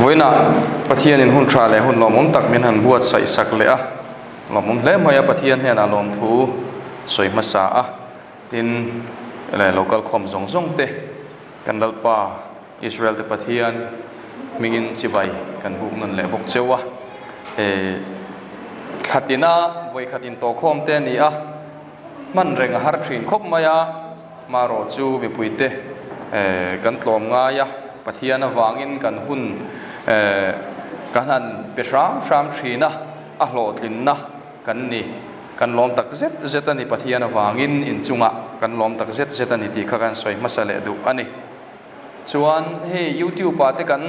Vawiinah Pathianin hun tha leh hun lawmawm tak min han buatsaih sak leh a, lawmawm hle mai a, Pathian hnenah lawmthu sawi hmasa a, tin leh lo kalkhawm zawng zawng te kan Lalpa Israel te Pathian hmingin chibai kan buk nawn leh bawk cheu a, eh thlatina vawikhat intawhkhawm te a ni a, hman reng a har thin khawp mai a. Marawh chu mipuite kan tlawm ngai a, Pathian avangin kan hun kan han pe hram hram thin a, a hlawhtlinna kan ni. Kan lawm tak zet zet a ni, Pathian avangin inchungah kan lawm tak zet zet a ni tih kha kan sawi hmasa leh duh a ni. Chuan hei YouTube ah te kan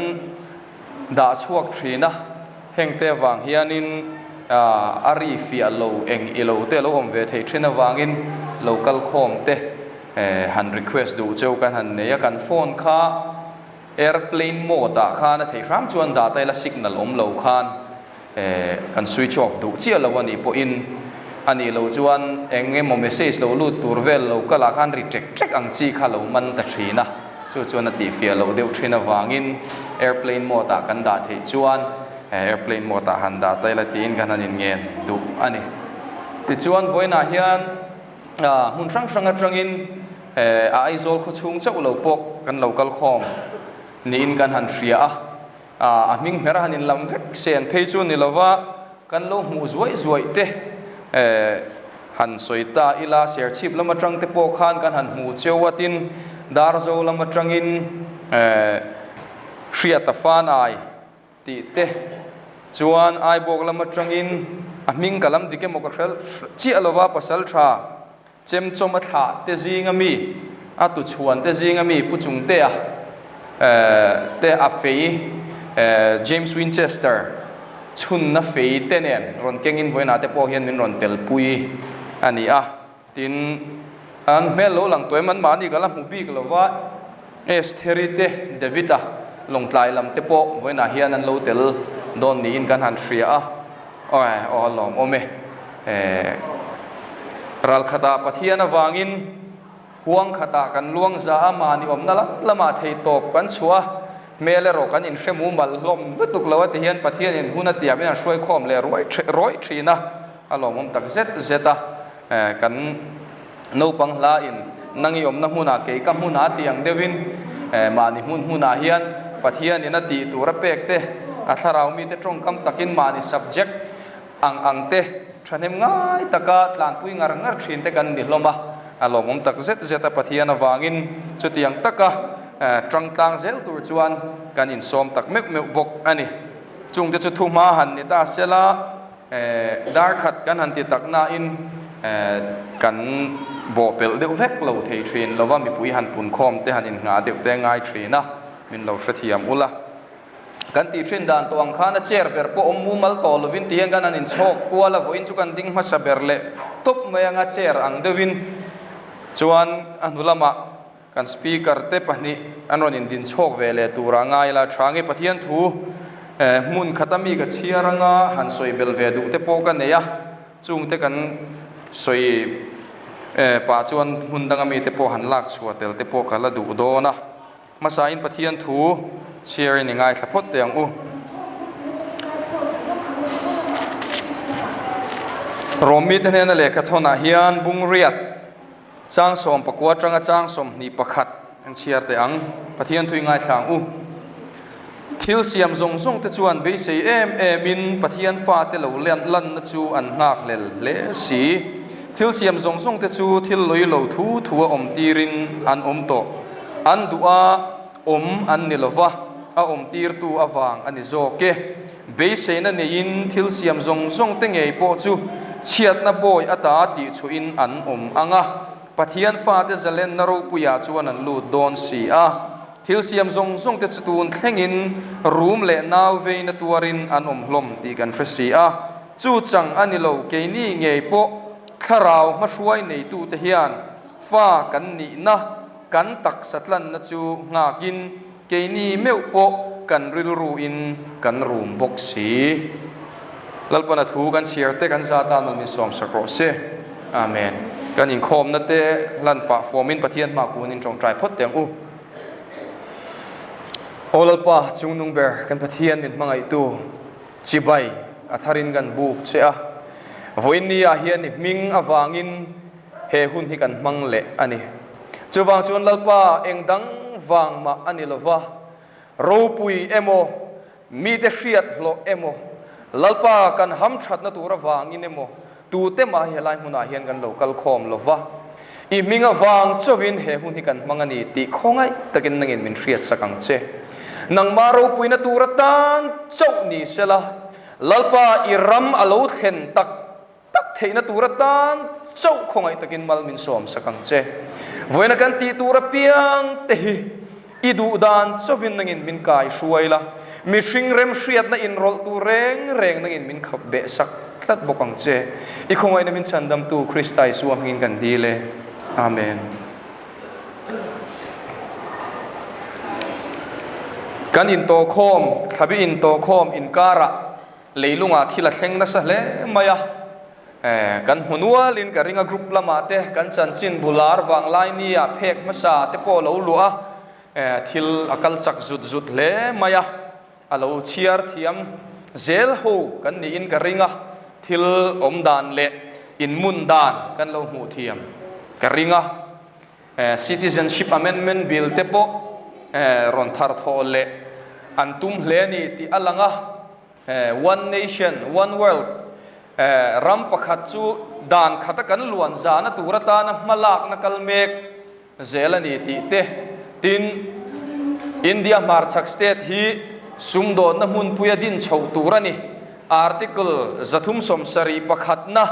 dah chhuak thin a, hengte avang hianin a ri fiah lo eng i lo te a lo awm ve theih thin avangin lo kal khawm te han request duh cheu kan han nei a, kan phone kha airplane mode ah khan a theih hram chuan dah ta ila signal awm lo khan kan switch off duh chiah lo a nih pawhin a nih loh chuan eng emaw message lo lut tur vel lo kal ah khan ri ṭek ṭek ang chi kha lo man ta thin a. Chu chuan a tihfiah loh deuh thin avangin airplane mode ah kan dah theih chuan airplane mode ah han dah ta ila tiin kan han inngen duh a ni. Tichuan vawiinah hian hmun hrang hrang atangin a Aizawl khawchhung chauh lo pawh kan lo kal khawm niin kan han hria a, a hming hmer a han inlam vek sen phei chu ni lova kan lo hmuh zuaih zuaih te Han sawi ta ila, Serchhip lam atang te pawh khan kan han hmu cheu a, tin Darzo lam atangin Hriata fan ai tih te chuan Aibawk lam atangin a hming ka lam dik emaw ka hre chiah lova pasal tha Chemchawm a thlah te zinga mi, a tuchhuan te zinga mi Pu Chungtea te a fei James Winchester Chhunna fei te nen rawn kengin vawiinah te pawh hian min rawn telpui a ni a, tin, an hmel lo lang tawh em anmahni ka la hmu bik lo va, Estheri te David-a lawngtlai lam te pawh vawiinah hian an lo tel dawn niin kan han hria a, aw aw a lawmawm e, ralkhatah Pathian avangin Huang khatah kan luang za a, mahni awmna lam lamah thei tawp kan chhuah a, hmel erawh kan inhre mumal hlawm lutuk lo a ti hian Pathianin hun a tiamin an hruai khawm leh ruai rawih thin a, a lawmawm tak zet zet a, kan naupang hla in nang i awmna hmunah kei ka hmunah tih ang deuhin mahni hmun hmunah hian Pathianin a tih tur a pek te, a thlarau mite tawngkam takin mahni subject ang ang te thahnem ngai taka tlanpui ngar ngar thin te kan ni hlawm a, a lawmawm tak zet zet a Pathian avangin chutiang taka tang tlang zel tur chuan kan insawm tak meuh meuh bawk a ni. Chungte chu thu hma han ni ta sela dar khat kan han ti tak nain kan bawhpelh deuh hlek lo thei thin lova mipui han punkhawm te han innghah deuh te ngai thin a, min lo hrethiam ula. Kan tih thin dan tawh ang khan a chair ber pawh awm mumal tawh lovin ti hian kan han inchhawk kual a, vawiin chu kan ding hmasa ber leh tawp mai anga chair ang deuhin chuan a hnu lamah kan speaker te pahnih an rawn indin chhawk ve leh turah ngai ila tha nge Pathian thu hmun khata mi ka chhiar anga han sawi bel ve duh te pawh ka nei a, chungte kan sawi pah chuan hmun danga mite pawh han lak chhuah tel te pawh ka la duh dawn a. Hmasain Pathian thu chhiarin i ngaithla phawt teh ang u. Rom mite hnena lehkha thawnah hian bungriat chang 19 atanga chang 21 an chhiar teh ang. Pathian thu i ngaithla ang u. Thil siam zawng zawng te chuan beisei em emin Pathian fate lo lanna chu an nghakhlel hle si. Thil siam zawng zawng te chu thil lawilo thu thua awm tirin an awm tawh. An duh a, awm an ni lova, a awm tirtu avang a ni zawk e. Beiseina neiin thil siam zawng zawng te ngei pawh chu chhiatna bawi ata tihchhuahin an awm ang a, Pathian fate zalenna ropuiah chuan an lut dawn si a. Thil siam zawng zawng te chu tun thlengin rum leh nau veina tuarin an awm hlawm tih kan hre si a. Chu chang a ni lo, keini ngei pawh thlarau hmahruai neitute hian fa kan nihna, kan taksa tlanna chu nghakin keini meuh pawh kan rilruin kan rum bawk si. Lalpana thu kan chhiar te kan zat a nun insawm sak rawh se. Amen. Kan inkhawmna te hlan pah fawmin Pathian hmah kunin tawngtai phawt teh ang u. Aw Lalpa, Chungnung ber kan Pathian min hmangaihtu chibai a tharin kan buk che a, vawiin ni ah hian i hming avangin he hun hi kan hmang leh a ni. Chuvang chuan Lalpa eng dang vang mah a ni lova, ropui emaw, mite hriat hlawh emaw, Lalpa kan hamthatna tur avangin emaw, Tute mah hi helai hmunah hian kan lo kal khawm lo va, i hming avang chauhin he hun hi kan hmang a ni tih khawngaih takin nangin min hriatsak ang che. Nangmah ropuina tur atan chauh ni sela, Lalpa i ram a lo thlen tak tak theihna tur atan chauh khawngaih takin mal min sawmsak ang che. Vawiina kan tih tur apiang te hi I duh dan chauhin nangin min kai hruai la, mihring remhriatna inrawlh tur reng reng nangin min khap beh sak tlat bawk ang che. I khawngaihna min chhandamtu Krista Isua hmingin kan dil e. Amen. Kan intawhkhawm, thlabi intawhkhawm inkarah leilungah thil a thleng nasa hle mai a. Kan hmu nualin ka ring a, group lamah te kan chanchin bular vanglai nia phek hmasa te pawh lo luah a, thil a kal chak zut zut hle mai a, a lo chhiar thiam zel ho kan niin ka ring a, thil awm dan leh inmun dan kan lo hmuh thiam ka ring a, Citizenship Amendment Bill te pawh rawn thar thawh leh an tum hle a ni tih a lang a. One nation, one world, ram pakhat chu dan khata kan luan zahna tur atana hmalakna kal mek zel a ni tih te, tin, India hmarchhak state hi sumdawnna hmunpuia din chhoh tur a ni. Article 370 pakhatna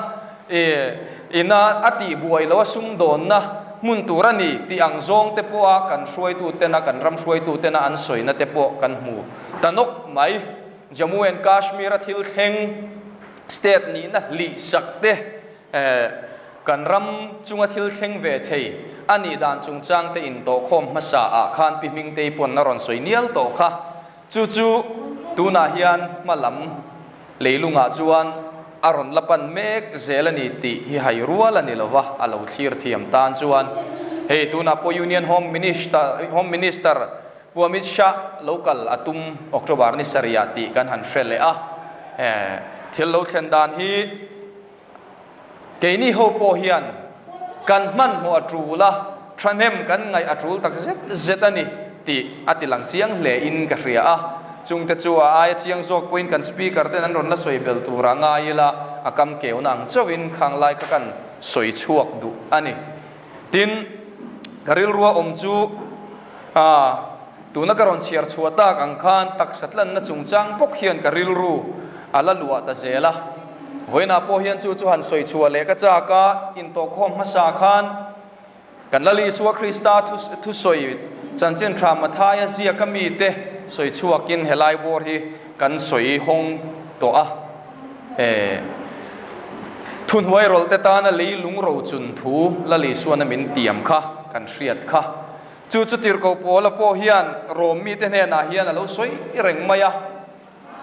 ina a tihbuai loha sumdawnna hmun tur a ni tih ang zawng te pawha kan hruaitutena, kan ram hruaitutena an sawina te pawh kan hmu. Ta nawk mai, Jammu and Kashmir a thil thleng state nihna hlih sak te kan ram chunga thil thleng ve thei a nih dan chungchang te intawhkhawm hmasa ah khan Pi Hmingtei pawn a rawn sawi nial tawh kha. Chu chu tunah hian hma lam leilungah chuan a rawn la pan mek zel a ni tih hi hai rual a ni lo va, a lo thlir thiam tan chuan hei tunah pawh Union Home Minister Home Minister Pu Amit Shah lo kal a tum October ni sarihah tih kan han hre leh a, thil lo thlen dan hi keini ho pawh hian kan hmanhmawh a tul a, thahnem kan ngaih a tul tak zet zet a ni tih a ti lang chiang hle in ka hria a, chungte chu a aia chiang zawk pawhin kan speaker ten an rawn la sawi bel tura ngai ila a kam keuna ang chauhin khang lai kha kan sawi chhuak duh a ni. Tin, ka rilrua awm chu, Aa, tuna ka rawn chhiar chhuah tak ang khan taksa tlanna chungchang bawk hian ka rilru a la luah ta zel a. Vawiinah pawh hian chu chu han sawi chhuah leh ka chak a, intawhkhawm hmasa khan kan Lal Isua Krista thusawi chanchin tha Mathaia ziaka mite sawi chhuakin helai bawr hi kan sawi hawng tawh a. E, thuhnuai rawlh te tana lei lung rochun thu Lal Isuana min tiam kha kan hriat kha. Chu chu Tirhkoh Paula pawh hian Rom mite hnenah hian a lo sawi reng mai a.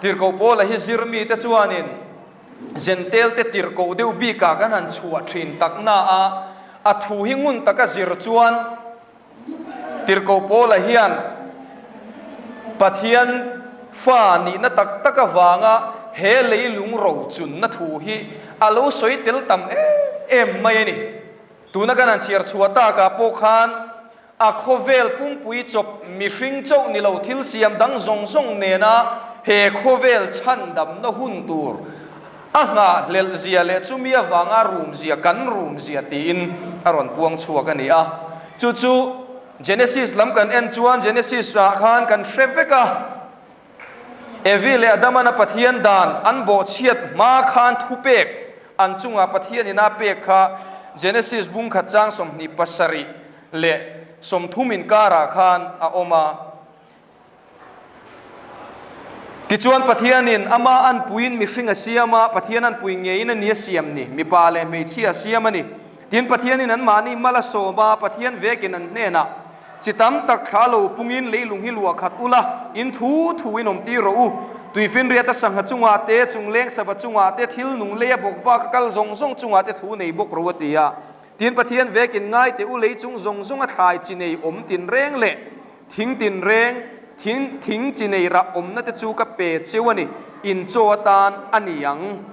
Tirhkoh Paula hi zir mite chuanin Zentel te tirhkoh deuh bikah kan han chhuah thin tak na a, a thu hi ngun taka zir chuan Tirhkoh Paula hian Pathian fa nihna tak tak avanga he leilung rochunna thu hi a lo sawi tel tam em em mai a ni. Tuna kan han chhiar chhuah takah pawh khan a khawvel pumpui chawp mihring chauh ni lo thil siam dang zawng zawng nena he khawvel chhandamna hun tur a nghahhlelh zia leh chumi avanga rum zia kan rum zia tiin a rawn puang chhuak a ni a. Chu chu Genesis lam kan en chuan Genesis ah khan kan hre vek a, Evi leh Adamana Pathian dan an bawhchhiat hma khan thupek an chungah Pathian ina pek kha Genesis bung khat chang 27 leh 30 inkarah khan a awm a. Tichuan Pathianin ama anpuiin mihring a siam a, Pathian anpui ngeiin a ni a siam ni, mipa leh hmeichhia a siam a ni. Tin, Pathianin anmahni mal a sawm a, Pathian vekin an hnenah, Chi tam tak thla lo pungin leilung hi luah khat ula, in thu thu in awmtir rawh u. Tuifinriata sangha chungah te, chungleng sava chungah te, thil nung leia bawk vak a kal zawng zawng chungah te thu nei bawk rawh u a ti a. Tin, Pathian vekin ngai teh u lei chung zawng zawnga thlai chi nei awm tinreng leh thing tinreng. Thing thing chi nei rah awmna te chu ka pe cheu a ni, in chaw atan a ni ang.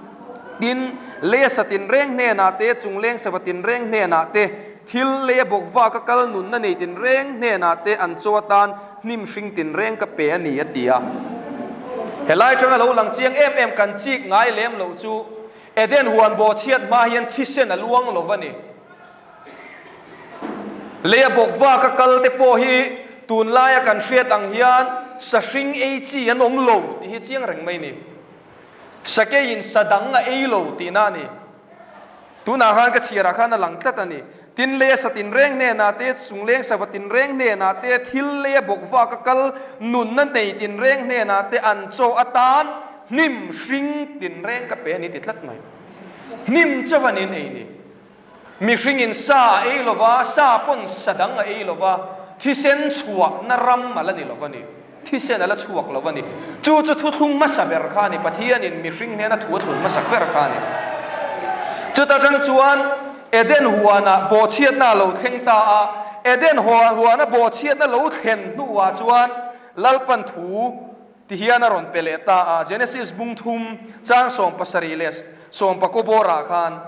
Tin, leia sa tinreng hnenah te, chungleng sava tinreng hnenah te, thil leia bawk vaka kal nunna nei tinreng hnenah te an chaw atan hnim hring tinreng ka pe a ni, a ti a. Helai atanga lo lang chiang em em kan chik ngai lem loh chu Eden huan bawhchhiat hma hian thisen a luang lo va ni. Leia bawk vaka kal te pawh hi tunlaia kan hriat ang hian sahring ei chi an awm lo tih hi chiang reng mai ni. Sakeiin sa dang a ei lo tihna a ni. Tunah khan ka chhiarah khan a lang tlat a ni. Tin leia sa tinreng hnenah te, chungleng sava tinreng hnenah te, thil leia bawk vaka kal nunna nei tinreng hnenah te an chaw atan hnim hring tinreng ka pe a ni ti tlat mai. Hnim chauh a niin ei ni. Mihringin sa a ei lo va, sa pawn sa dang a ei lo va, thisen chhuahna ram a la ni lo va ni. Thisen a la chhuak lo va ni. Chu chu thuthlung hmasa ber kha a ni. Pathianin mihring hnena thu a thlun hmasak ber kha a ni. Chuta tang chuan Eden huanah bawhchhiatna a lo thleng ta a. Eden huana bawhchhiatna lo thlen hnuah chuan Lalpan thu ti hian a rawn pe leh ta a. Genesis bung thum chang 70 leh sawmpakaw bawrah khan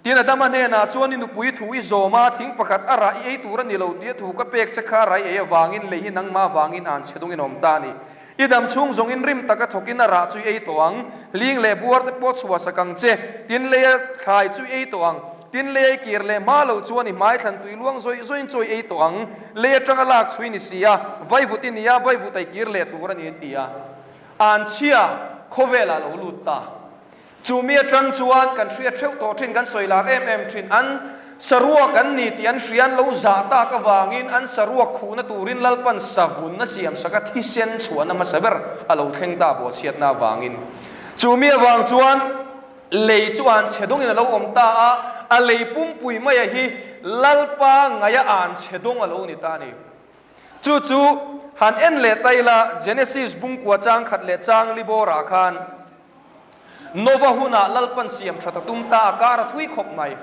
Tin, Adama hnenah chuan i nupui thu i zawm a, thing pakhat a rah i ei tur a ni lo tih a thu ka pek che kha rai ei avangin lei hi nangmah avangin an chhe dungin a awm ta a ni. I dam chhung zawngin rim taka thawkin a rah chu i ei tawh ang, hling leh buar te pawh chhuah sak ang che, tin leia thlai chu i ei tawh ang, tin leia i kir leh hma loh chuan i hmai thlan tui luang zawih zawhin chaw i ei tawh ang, lei atanga lak chhui ni si a, vaivut i ni a, vaivut a i kir leh tur a ni a ti a. Anchhia khawvelah lo lut ta. Chu mi atang chuan kan hriat hreuh tawh thin, kan sawi lar em em thin. An saruak an ni tih an hria, an lo zah tak avangin an saruak khuhna turin Lalpan savun a siam sak a, thisen chhuahna hmasa ber a lo thleng ta bawhchhiatna avangin. Chu mi avang chuan lei chu an chhe dawngin a lo awm ta a, a lei pumpui maia hi Lalpa ngaia an chhe dawng a lo ni ta a ni. Chu chu han en leh ta ila, Genesis bungkua chang khat leh chang li bawrah khan Nova hunah Lalpan siam that a tum ta, a kar a thui khawp mai.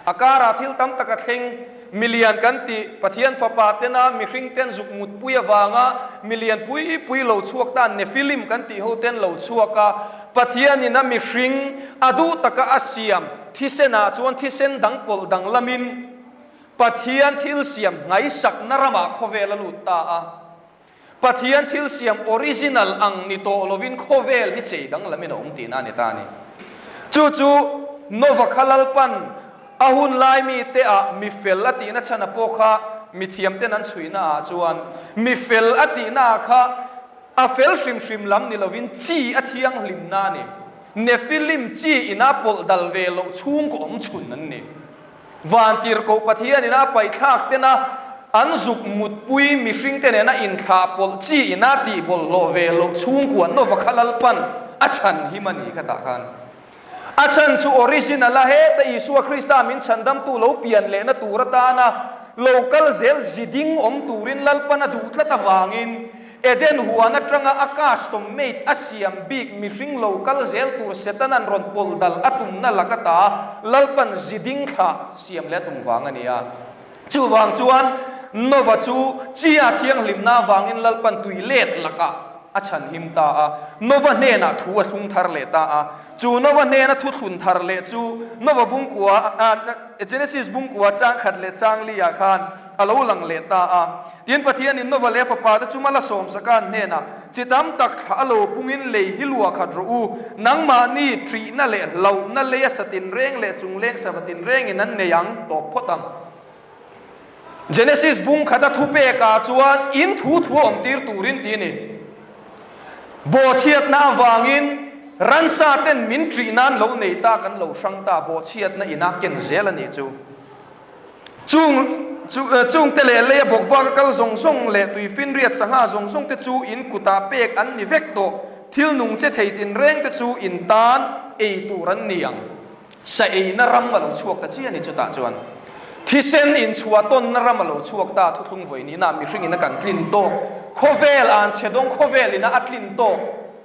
A karah thil tam tak a thleng, milian kan tih, Pathian fapa tena mihring ten zuk mutpui avanga milian pui pui lo chhuak ta, Nephilim kan tih ho ten lo chhuak a, Pathianin a mihring a duh taka a siam thisenah chuan thisen dang pawlh danglamin Pathian thil siam ngaihsakna ramah khawvel a lut ta a. Pathian thil siam original ang ni tawh lovin khawvel hi chei danglamin a awm tihna a ni ta a ni. Chu chu Nova kha Lalpan a hun lai mite ah mi fel a tihna chhan a pawh kha mithiam ten an chhuina ah chuan mi fel a tihna ah kha a fel hrim hrim lam ni lovin chi a thianghlimna a ni. Nephilim chi ina pawlh dal ve loh chhungkaw awm chhun an ni. Vantirhkoh Pathianin a paihthlak tena an zuk mutpui mihringte nena inthlah pawlh chi ina tih bawlhhlawh ve loh chhungkua Nova kha Lalpan a chhan him a ni kha tah khan. A chhan chu original a heta Isua Krista min chhandamtu lo pian lehna tur atana lo kal zel ziding awm turin Lalpan a duh tlat avangin Eden huan atanga a custom made a siam bik mihring lo kal zel tur Setana'n rawn pawlh dal a tumna laka ta Lalpan ziding thlah siam leh a tum vang a ni a. Chuvang chuan Nova chu chia thianghlimna avangin Lalpan tui let lakah a chhanhim ta a, Nova hnenah thu a thlung thar leh ta a. Chu Nova hnena thu thlun thar leh chu Nova bungkua, Genesis bungkua chang khat leh chang li ah khan a lo lang leh ta a. Tin, Pathianin Nova leh a fapate chu mal a sawmsak a, an hnenah, Chi tam tak thlah a lo pungin lei hi luah khat rawh u, nangmahni ṭihna leh hlauhna lei a sa tinreng leh chungleng sava tinrengin an nei ang tawp phawt ang. Genesis bung khata thupekah chuan in thu thu a awmtir turin ti a ni. Bawhchhiatna avangin ransa ten min ṭih nan lo nei ta kan lo hrang ta, bawhchhiatna ina ken zel a nih chu. Chung chu chungte leh leia bawk vaka kal zawng zawng leh tuifinriat sangha zawng zawng te chu in kutah pek an ni vek tawh. Thil nung che thei tinreng te chu in tan ei tur an ni ang. Sa eina ram a lo chhuak ta chiah a ni chutah chuan. Thisen inchhuah tawnna ram a lo chhuak ta thuthlung vawi nihna mihring ina kan tlin tawk khawvel an chhe dawng khawvel ina a tlin tawk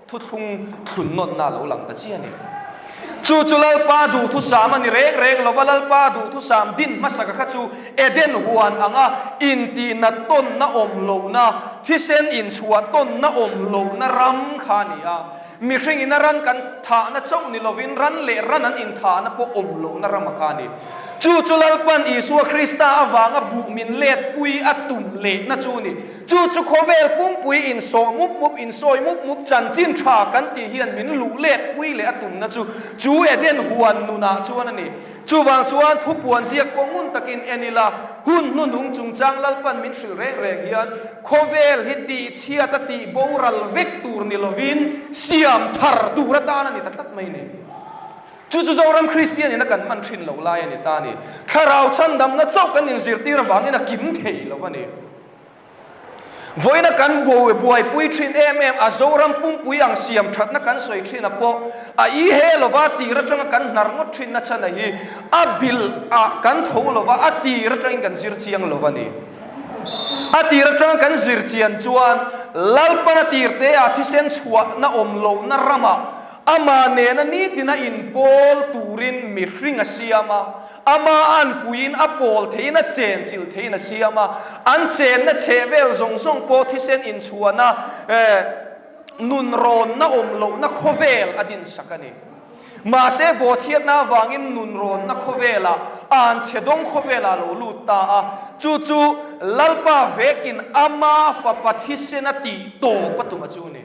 thuthlung thlun nawnna a lo lang ta chiah a ni. Chu chu Lalpa duhthusam a ni reng reng lo va, Lalpa duhthusam din hmasaka kha chu Eden huan anga intihnat tawnna awm lohna, thisen inchhuah tawnna awm lohna ram kha a ni a. Mihringin a ran kan thahna chauh ni lovin ran leh ran an inthahna pawh awm lohna ram a kha a ni. Chu chu Lalpan Isua Krista avanga buh min letpui a tum lehna chu a ni. Chu chu khawvel pumpui insawh mup mup, insawi mup mup, chanchin tha kan tih hian min luh letpui leh a tumna chu chu Eden huan nunah chuan a ni. Chuvang chuan thupuan ziak pawh ngun takin en ila, hun hnuhnung chungchang Lalpan min hrilh reng reng hian khawvel hi tihchhiat a tih boral vek tur ni lovin siam thar tur atan a ni ta tlat mai ni. Chu chu Zoram Kristian ina kan hman thin loh lai a ni ta a ni. Thlarau chhandamna chauh kan inzirtir avangin a kim thei lo a ni. Vawiina kan buaipui thin em em a, Zoram pumpui ang siam thatna kan sawi thin a pawh a i he lova tir atanga kan hnar ngawt thin na chhan a hi a bil ah kan tho lova a tir atangin kan zir chiang lo a ni. A tir atanga kan zir chian chuan Lalpan a tir te ah thisen chhuahna awm lohna ramah amah nena nitina inpawl turin mihring a siam a, Ama an puiin a pawl theiin a chen chilh theiin a siam a, an chenna chhehvel zawng zawng pawh thisen inchhuahna nunrawnna awm lohna khawvel a dinsak a ni. Mahse, bawhchhiatna avangin nunrawnna khawvelah anchhe dawng khawvelah a lo lut ta a, chu chu Lalpa vekin ama fapa thisen a tih tawp a tum a chu ni.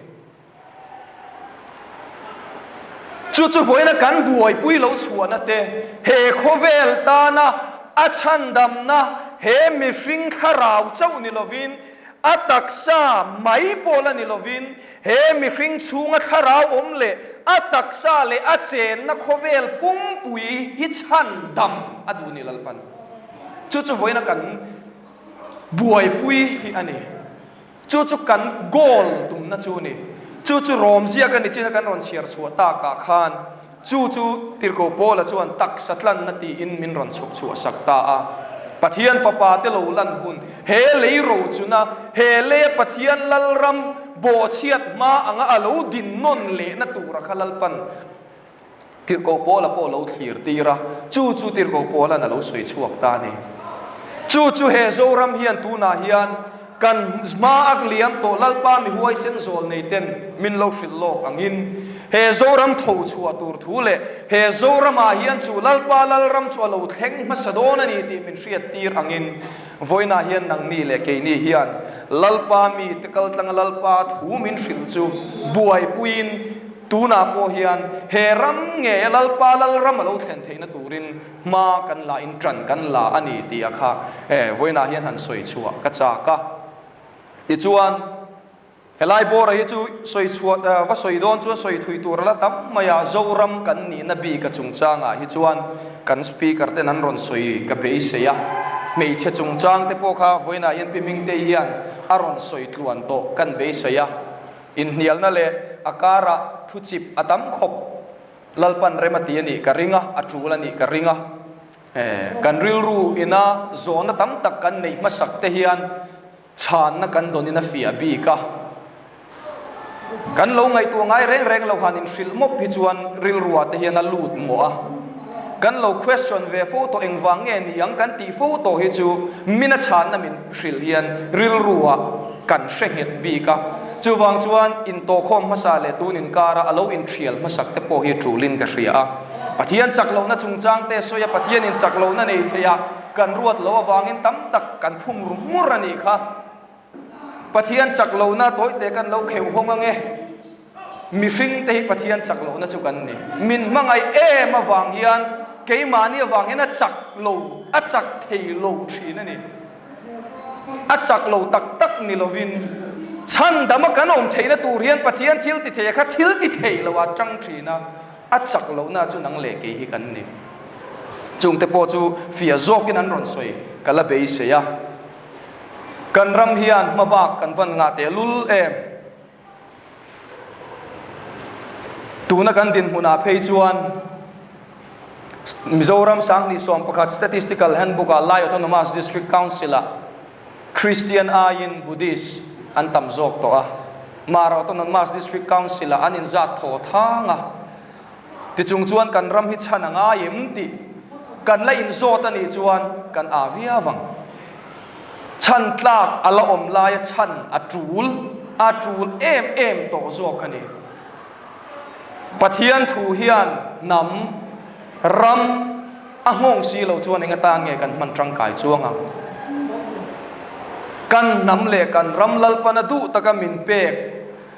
Chu chu vawiina kan buaipui lo chhuahna te, he khawvel tana a chhandamna, he mihring thlarau chauh ni lovin, a taksa mai pawh la ni lovin, he mihring chhunga thlarau awm leh a taksa leh a chenna khawvel pumpui hi chhandam a duh ni Lalpan. Chu chu vawiina kan buaipui hi a ni. Chu chu kan goal tumna chu a ni. Chu chu Rom ziak a ni chin a kan rawn chhiar chhuah takah khan chu chu Tirhkoh Paula chuan taksa tlanna tiin min rawn chhawp chhuah sak ta a. Pathian fapa te lo lan hun, he lei rochuna, he leia Pathian Lalram bawhchhiat hma anga a lo din nawn lehna tura kha Lalpan Tirhkoh Paula pawh a lo thlir tir a, chu chu Tirhkoh Paula'n a lo sawi chhuak ta a ni. Chu chu he Zoram hian tunah hian kan hma ak liam tawh Lalpa mi huaisen zawl nei ten min lo hrilh lawk angin he Zoram tho chhuah tur thu leh he Zoramah hian chu Lalpa Lalram chu a lo thleng hmasa dawn a ni tih min hriat tir angin vawiinah hian nangni leh keini hian Lalpa mite kaltlanga Lalpa thu min hrilh chu buaipuiin Tunah pawh hian he ram ngeia Lalpa Lalram a lo thlen theihna turin hma kan la in ṭan kan la a ni tih a kha vawiinah hian han sawi chhuah ka chak a. Tichuan, helai bawra hi chu sawi chhuah va sawi dawn chuan sawi thui tur a la tam mai a, Zoram kan nihna bik a chungchangah hi chuan kan Speaker ten an rawn sawi ka beisei a, hmeichhe chungchang te pawh kha vawiinah hian Pi Hmingtei hian a rawn sawi tluan tawh kan beisei a. Inhnialna leh a karah thuchip a tam khawp Lalpan rem a ti a nih ka ring a, a tul a nih ka ring a. Kan rilru ina zawhna tam tak kan neih hmasak te hian chhanna kan dawnin a fiah bik a. Kan lo ngaihtuah ngai reng reng lo han inhrilh mawp hi chuan rilruah te hian a lut mawh a. Kan lo question ve fo tawh engvang nge ni ang kan tih fo tawh hi chu mina chhanna min hrilh hian rilruah kan hre nghet bik a, chuvang chuan intawhkhawm hmasa leh tun inkara a lo inthial hmasak te pawh hi tulin ka hria a. Pathian chak lohna chungchang te sawi a, Pathianin chak lohna nei thei a kan ruat loh avangin tam tak kan phum ru ngur a nih kha. Pathian chak lohna tawite kan lo kheuh hawng ange. Mihring te hi Pathian chak lohna chu kan ni. Min hmangaih em avang hian keimahni avang hian a chak lo, a chak thei lo thin a ni. A chak lo tak tak ni lovin chhandama kan awm theihna tur hian Pathian thil ti thei a kha thil ti thei lo a tang thin a, a chak lohna chu nang leh kei hi kan ni. Chungte pawh chu fiah zawkin an rawn sawi ka la beisei a. Kan ram hian hmabak kan van ngah tehlul em? Tuna kan dinhmunah phei chuan Mizoram Sanghnih 11 Statistical Handbook-ah Lai Autonomous District Council-ah Christian aiin Buddhist an tam zawk tawh a, Mara Autonomous District Council-ah an inzat thaw thang a. Tichung chuan kan ram hi chhan a ngai em tih kan la inzawt a nih chuan kan aa viau ang. Chhan tlak a la awm laia chhan a tul, a tul em em tawh zawk a ni. Pathian thu hian hnam, ram a nghawng si lo chuan eng atan nge kan hman tangkai chuang ang? Kan hnam leh kan ram Lalpana duh taka min pek,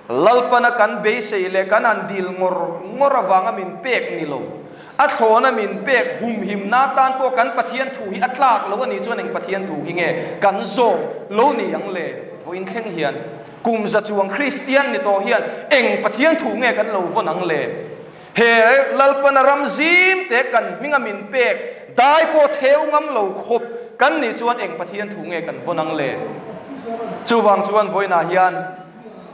Lalpana kan beisei leh kan han dil ngawr ngawr avanga min pek ni lo. A thlawna min pek humhimna atan pawh kan Pathian thu hi a tlak lo a nih chuan eng Pathian thu hi nge kan zawm lo ni ang le? Vawiin thleng hian kum za chuang Kristian ni tawh hian eng Pathian thu nge kan lo vawn ang le? He Lalpana ram zim te kan hminga min pek dai pawh theu ngam lo khawp kan nih chuan eng Pathian thu nge kan vawn ang le? Chuvang chuan vawiinah hian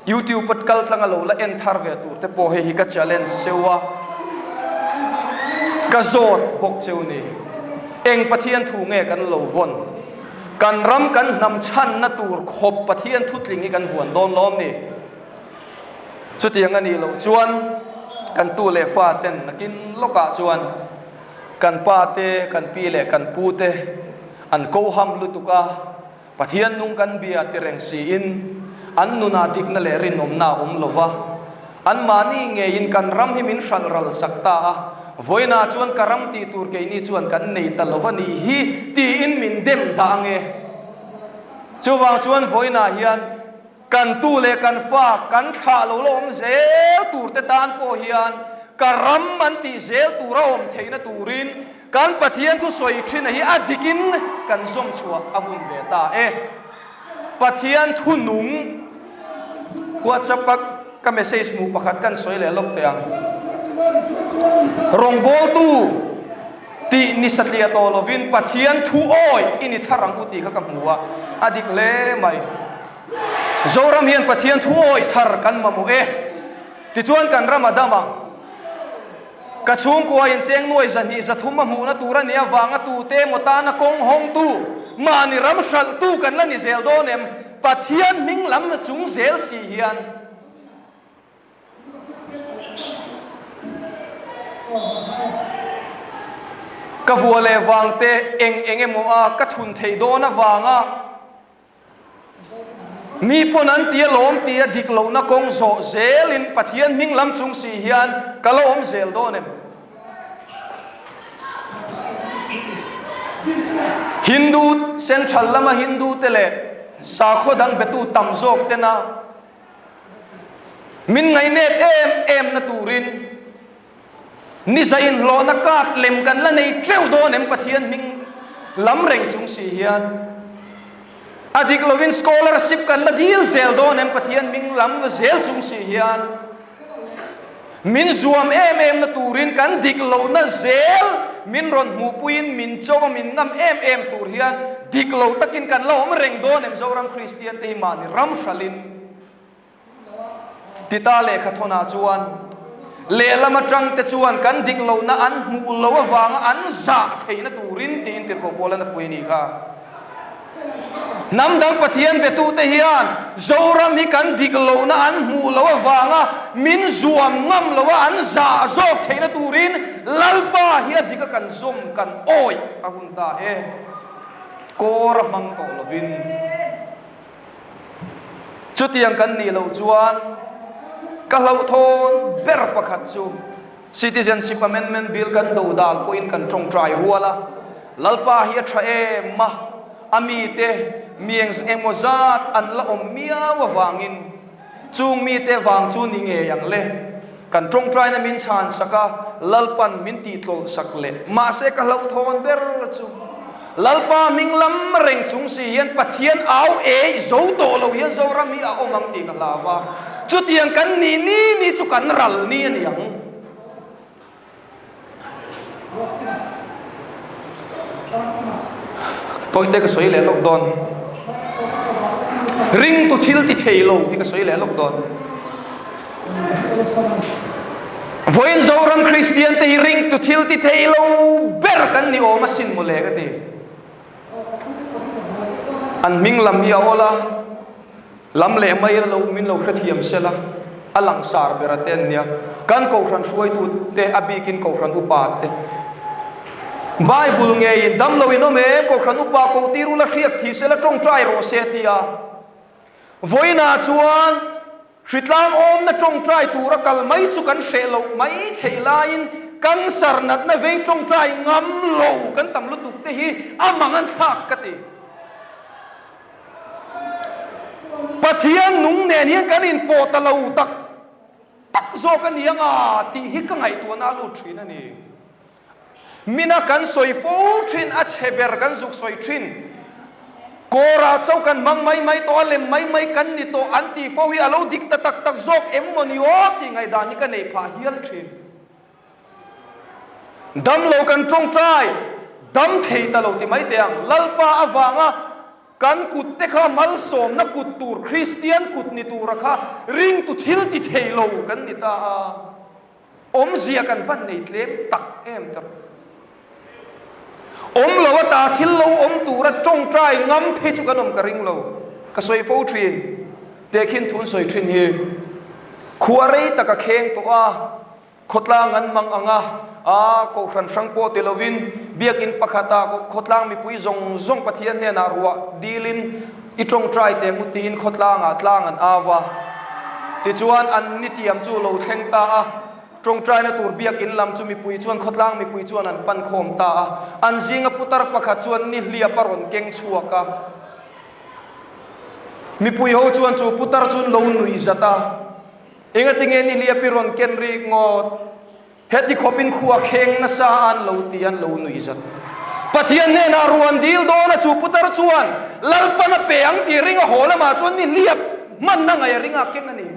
YouTube a kal tlanga lo la en thar ve tur te pawh hei hi ka challenge cheu a, ka zawt bawk cheu ni. Eng Pathian thu nge kan lo vawn? Kan ram kan hnam chhanna tur khawp Pathian thu tling hi kan vuan dawn lawm ni? Chutiang a nih loh chuan kan tu leh fa ten nakin lawkah chuan kan pa te, kan pi leh kan pu te an ko ham lutuk a, Pathian nung kan bia ti reng siin an nunah dikna leh rinawmna a awm lo va, anmahni ngeiin kan ram hi min hralh ral sak ta a, vawiinah chuan ka ram tih tur keini chuan kan nei ta lo va nih hi tiin min dem dah ange. Chuvang chuan vawiinah hian Kan tu leh kan fa, kan thlah lo la awm zel tur te tan pawh hian ka ram an tih zel tur a awm theihna turin kan Pathian thu sawi thin a hi a dikin kan zawm chhuah a hun ve ta e. Pathian thu nung WhatsApp a ka message hmuh pakhat kan sawi leh lawk teh ang. Rawngbawltu tih ni satliah tawh lovin Pathian thu awi i ni thar ang u tih kha ka hmu a, a dik hle mai. Zoram hian Pathian thu awih thar kan mamawh e. Tichuan kan ram a dam ang. Ka chhungkua in cheng nuai zahnih zathum a hmuhna tur a nih avanga tute emaw tana kawng hawngtu, mahni ram hralhtu kan la ni zel dawn em? Pathian hming lam chung zel si hian. Ka vua leh vangte eng eng emaw a ka thun theih dawn avanga. Mi pawn an ti alawm tia dik lohna kawng zawh zelin Pathian hming lam chung si hian ka la awm zel dawn em? Hindu Central lama Hindu te leh sakhaw dang betu tam zawk tena min ngaihnep em em na turin Nisa inhlawhna card lem kan la nei teuh dawn em Pathian hming lam reng chung si hian a dik lovin scholarship kan la dil zel dawn em Pathian hming lam zel chung si hian min zuam em em na turin kan dik lohna zel min rawn hmuhpuiin min cho a min ngam em em tur hian dik lo takin kan la awm reng dawn em Zoram Kristian te hi mahni ram hralhin Tita lehkhathawnah chuan lehlam atangte chuan kan dik lohna an hmuh loh avanga an zah theihna turin tiin tirhkoh Paula'n a fuih a nih kha. Hnam dang Pathian betute hian Zoram hi kan dik lohna an hmuh loh avanga min zuam ngam loha an zah zawk theihna turin Lalpa hi a dik a kan zawm kan awih a hun ta e. Kawr a hmang tawh lovin. Chutiang kan nih loh chuan ka hlauhthawn ber pakhat chu Citizenship Amendment Bill kan do dal pawhin kan tawngtai rual a, Lalpa hi a tha em a, a mite mi eng emaw zat an la awm miau avangin chung mite vang chu ni ngei ang le. Kan tawngtaina min chhan sak a, Lalpan min tihtlawlh sak leh. Mahse ka hlauhthawn ber chu Lalpa hming lam reng chung si hian Pathian au ei zo tawh lo hian Zoram hi a awm ang tih ka hlau a. Chutiang kan nih ni ni chu kan ral ni a ni ang. Tawite ka sawi leh lawk dawn. Ringtu thil ti thei lo hi ka sawi leh lawk dawn. Vawiin Zoram Kristian te hi ringtu thil ti thei lo ber kan ni awm asin mawle ka ti. An hming lam hi a awl a, lam leh mai la lo min lo hrethiam sela. A langsar ber a te an nia. Kan kohhran hruaitu te, a bikin kohhran upa te. Bible ngeiin damlo in awm em? Kohhran upa koh tir ula hriak thih sela tawngtai rawh se a ti a. Vawiinah chuan hritlang awmna tawngtai tura kal mai chu kan hreh loh mai theih laiin cancer natna vei tawngtai ngam lo kan tam lutuk te hi a mang an thlak ka ti. Pathian nung nen hian kan inpawh ta lo tak tak zawk a ni ang a tih hi ka ngaihtuahna a lut thin a ni. Mina kan sawi fo thin, a chhe ber kan zuk sawi thin. Kawrah chauh kan hmang mai mai tawh a, lem mai mai kan ni tawh an tih fo hi a lo dik ta tak tak zawk em maw ni aw tih ngaihdan hi ka neih phah hial thin. Damlo kan tawngtai, dam thei ta lo ti mai teh ang. Lalpa avanga kan kut te kha malsawmna kut tur, Kristian kut ni tura kha ringtu thil ti thei lo kan ni ta a. Awmzia kan van nei tlem tak em ta. Awm lo ata thil lo awm tura tawngtai ngam phei chu kan awm ka ring lo. Ka sawi fo thin. Tehkhin thun sawi thin hi khua rei tak a kheng tawh a, khawtlang an mang ang a, a kohhran hrang pawh ti lovin biakin pakhata khawtlang mipui zawng zawng Pathian hnenah ruah dilin I tawngtai teh ngut tiin khawtlangah tlang an au a. Tichuan an nitiam chu lo thleng ta a, tawngtaina tur biakin lam chu mipui chuan khawtlang mipui chuan an pan khawm ta a. An zinga putar pakhat chuan nihliap a rawn keng chhuak a. Mipui ho chuan chu putar chu an lo nuih zat a, Engatinge nihliap i rawn ken rik ngawt? Heti khawpin khua kheng nasa an lo ti an lo nuih zat. Pathian hnenah ruan dil dawn a chu putar chuan Lalpan a pe ang tih ring a haw lamah chuan ni hliap hmanna ngaih a ring a keng a ni.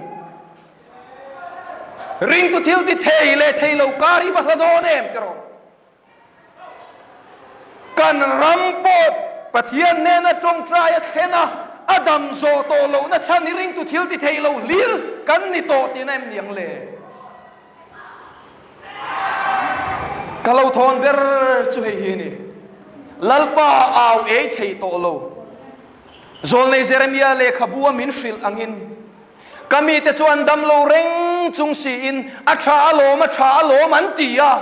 Ringtu thil ti thei leh thei lo kar hi va hla dawn em ti rawh. Kan ram pawh Pathian hnena tawngtai a thlen a, a dam zawh tawh lohna chhan hi ringtu thil ti thei lo hlir kan ni tawh tihna em ni ang le? Ka lo thawn ber chu hei hi a ni, Lalpa au ei thei tawh lo. Zawlnei Jeremia lehkhabu a min hrilh angin, Ka mite chu an dam lo reng chung siin, A tha alawm, a tha alawm an ti a.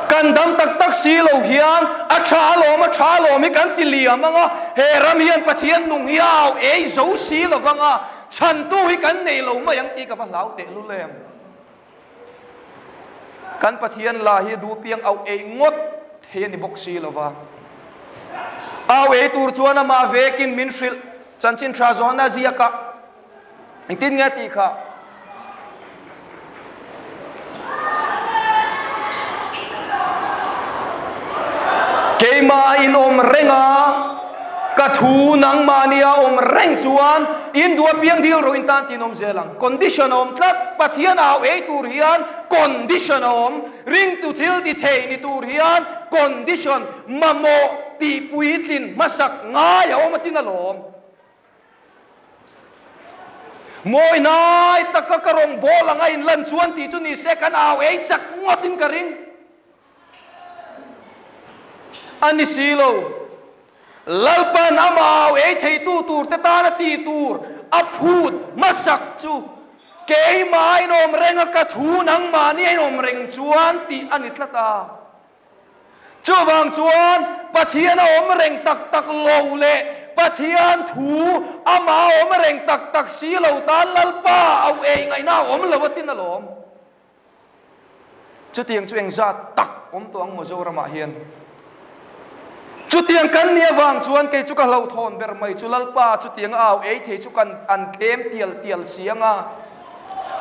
Kan dam tak tak si lo hian a tha alawm, a tha alawm hi kan ti liam ang a, he ram hian Pathian nung hi a au ei zo si lo vang a, chhantu hi kan nei lo mai ang tih ka va hlau tehlul em. Kan Pathian la hi duh piang au ei ngawt thei a ni bawk si lo va. Au ei tur chuan amah vekin min hrilh chanchin tha zawhna ziak a. Engtin nge tih kha? Keimah in awm reng a, ka thu nangmahni a awm reng chuan in duh apiang dil rawh in tan tiin awm zel ang. Condition a awm tlat, Pathian au ei tur hian condition a awm, ringtu thil ti thei ni tur hian condition mamawh tih puitlin hmasak ngai a awm atin alawm. Mawi hnai taka ka rawn bawl anga in lan chuan tih chu ni se kan au ei chak ngawtin ka ring a ni si lo. Lalpan amah au ei theitu tur te tana tih tur a phut hmasak chu keimah a inawm reng a, ka thu nangmahni a inawm reng chuan tih a ni tlat a. Chuvang chuan Pathian a awm reng tak tak lo leh Pathian thu amah a awm reng tak tak si lo tan Lalpa au ei ngaihna a awm lo a tin alawm. Chutiang chu engzat tak awm tawh ang maw Zoramah hian? Chutiang kan nih avang chuan kei chu ka hlauhthawn ber mai chu Lalpa chutiang a au ei thei chu kan an tlem tial tial si ang a,